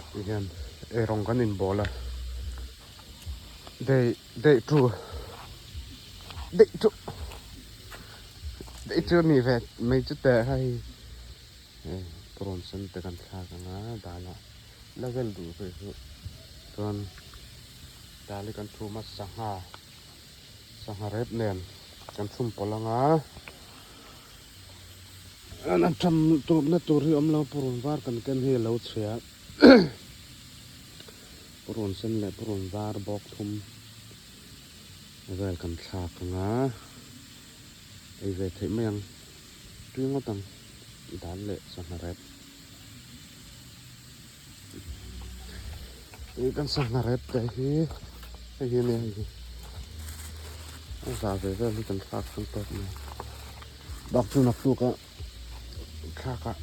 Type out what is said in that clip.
Ti hian eirawng kan inbawl a, day day two day two day two a nih ve mai chu teh hei hei purun sen te kan thlak ang a dalah la vel duh rih chu chuan dal hi kan chhum a sangha sangha rep nen kan chhum pawlh ang a. A tham tawpna tur hi awm lo purun var kan ken hi a lo chhia purun sen leh purun var bawk thum vel kan thlak ang a ei ve theih mai ang tui ngawt ang dal leh sangha rep ih kan sangha rep te hi hei hi ania hei hi a zah ve vel hi kan thlak ang tawp mai bak chu naktuk a thlak ah.